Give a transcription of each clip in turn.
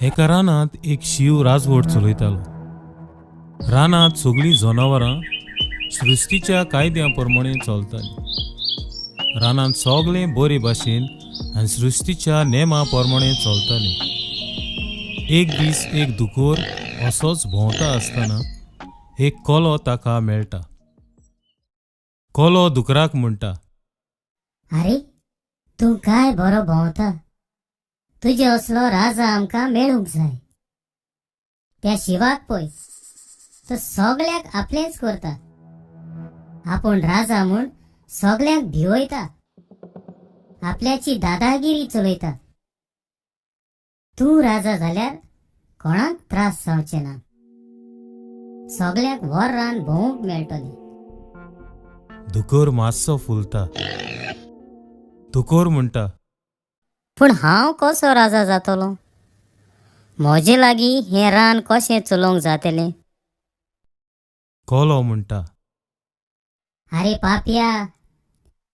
एका रानांत एक शींव राजवट चलयतालो. रानांत सगळीं जनावरां सृश्टीच्या कायद्या प्रमाणे चलतालीं. रानांत सगळें बरे भाशेन आनी सृश्टीच्या नेमा प्रमाणे चलतालीं. एक दीस एक दुकोर असोच भोंवता आसतना एक कोलो ताका मेळटा. कोलो दुकराक म्हणटा, आरे तूं काय बरो भोंवता, तुजे असलो राजा आमकां मेळूंक जाय. त्या शिवाक पळय, तो सगळ्याक आपलेंच करता. आपूण राजा म्हूण सगळ्यांक भिवयता, आपल्याची दादागिरी चलयता. तूं राजा जाल्यार कोणाक त्रास जावचे ना, सगळ्यांक व्हर रान भोंवूंक मेळटलें. दुकोर मातसो फुलता. दुकोर म्हणटा, पूण हांव कसो राजा जातलो? म्हजे लागीं हें रान कशें चलोवंक जातलें? कोलो म्हणटा, आरे पापया,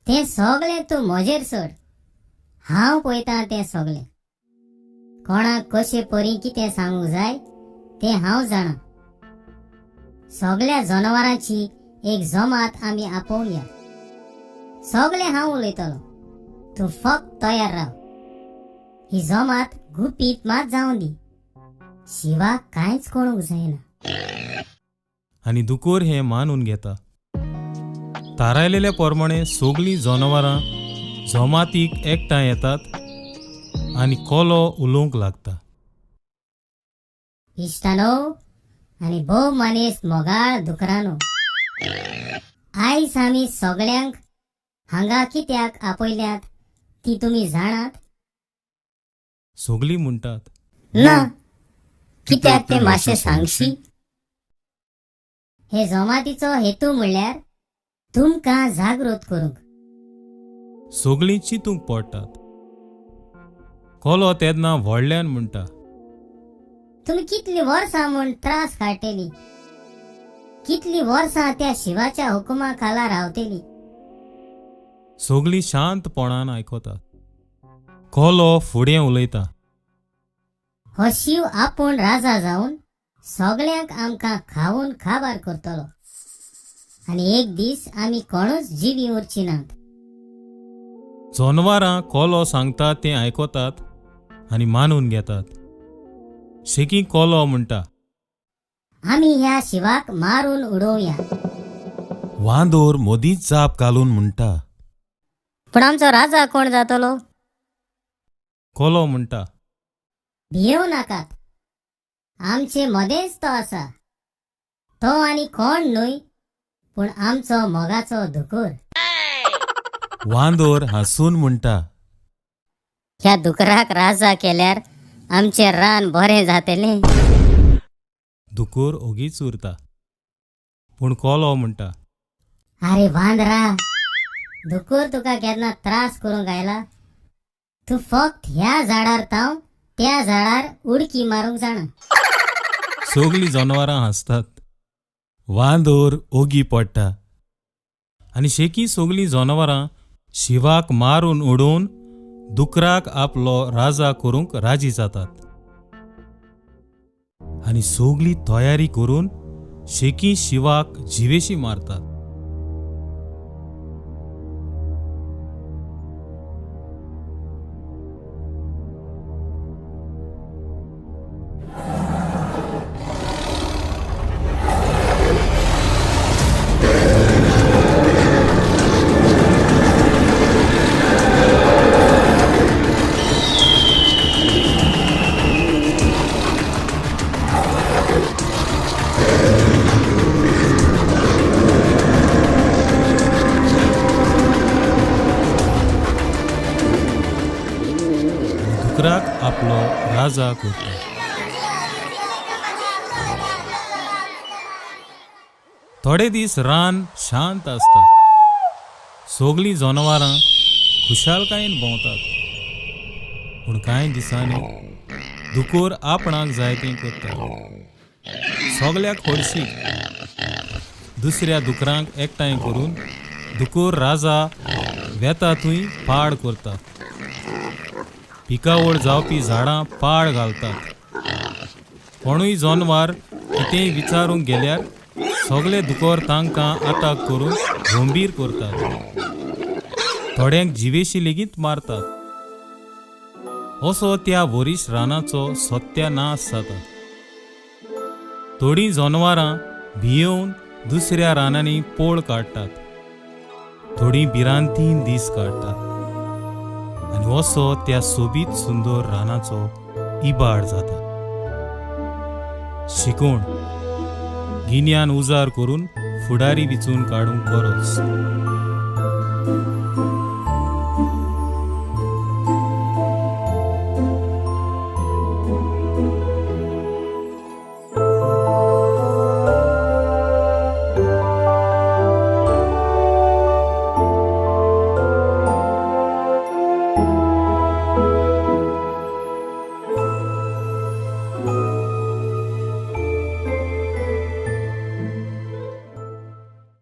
तें सगळें तूं म्हजेर सोड, हांव पळयतां तें सगळें. कोणाक कशे परी कितें सांगूंक जाय तें हांव जाणा. सगळ्या जनावरांची एक जमात आमी आपोवया, सगळें हांव उलयतलो, तूं फक्त तयार राव. ही जमात गुपीत मात जावं दी, शिवाक कांयच कळूंक जायना. आनी दुकोर हें मानून घेता. थारायलेल्या प्रमाणे सगळीं जनावरां जमातीक एकठांय येतात आनी कोलो उलोवंक लागता. इश्टानो आनी भोव मानेस्त मोगाळ दुकरानो, आयज आमी सगळ्यांक हांगा कित्याक आपयल्यात ती तुमी जाणात? सगळीं म्हणटात, ना, कित्याक तें मातशें सांगशी? हे जमातीचो हेतू म्हणल्यार तुमकां जागृत करूंक. सगळीं चिंतूंक पडटात. कोलो तेन्ना व्हडल्यान म्हणटा, तुमी कितलीं वर्सां म्हूण त्रास काडटली, कितलीं वर्सां त्या शिवाच्या हुकुमा खाला रावतली. सगळीं शांतपणान आयकतात. कोलो फुडें उलयता, हो शिव आपूण राजा जावन सगळ्यांक आमकां खावन खाबार करतलो आनी एक दीस आमी कोणूच जिवी उरची नात. जनावरां कोलो सांगता तें आयकतात आनी मानून घेतात. शेकी कोलो म्हणटा, आमी ह्या शिवाक मारून उडोवया. वांदोर मदींच जाप घालून म्हणटा, पूण आमचो राजा कोण जातलो? कोलो म्हणटा, भियेवं नाकात, आमचे मदेंच तो आसा. तो आनी कोण न्हय पूण आमचो मोगाचो दुकर. वांदोर हांसून म्हणटा, ह्या दुकराक राजा केल्यार आमचें रान बरें जातलें. दुकोर ओगीच उरता. पूण कोलो म्हणटा, आरे वांदरा, दुकोर तुका केन्ना त्रास करूंक आयला? तूं फक्त ह्या झाडार ताव त्या झाडार उडकी मारूंक जाणा. सगळीं जनावरां हांसतात. वांदोर ओगी पडटा आनी शेकी सगळीं जनावरां शिवाक मारून उडोवन दुकराक आपलो राजा करूंक राजी जातात आनी सगळी तयारी करून शेकी शिवाक जिवेशी मारतात. दुकराक आपलो राजा करता. थोडे दीस रान शांत आसता. सगळीं जनावरां खुशालकायेन भोंवतात. पूण कांय दिसांनी दुकोर आपणाक जाय तें करता. सगळ्याक हळशीक दुसऱ्या दुकरांक एकठांय करून दुकोर राजा वेता थंय पाड करता. पिकावळ जावपी झाडां पाड घालतात. कोणूय जनवार कितेंय विचारूंक गेल्यार सगळे दुकोर तांकां आताक करून गंभीर करतात. थोड्यांक जिवेशी लेगीत मारतात. असो त्या वरीश रानाचो सत्यानाश जाता. थोडीं जनवरां भियेवन दुसऱ्या रानांनी पोळ काडटात. थोडीं भिरांतीन दीस काडटात आनी असो त्या सोबीत सुंदर रानाचो इबाड जाता. शिकोवण गिन्यान उजार करून फुडारी विचून काडूंक गरज.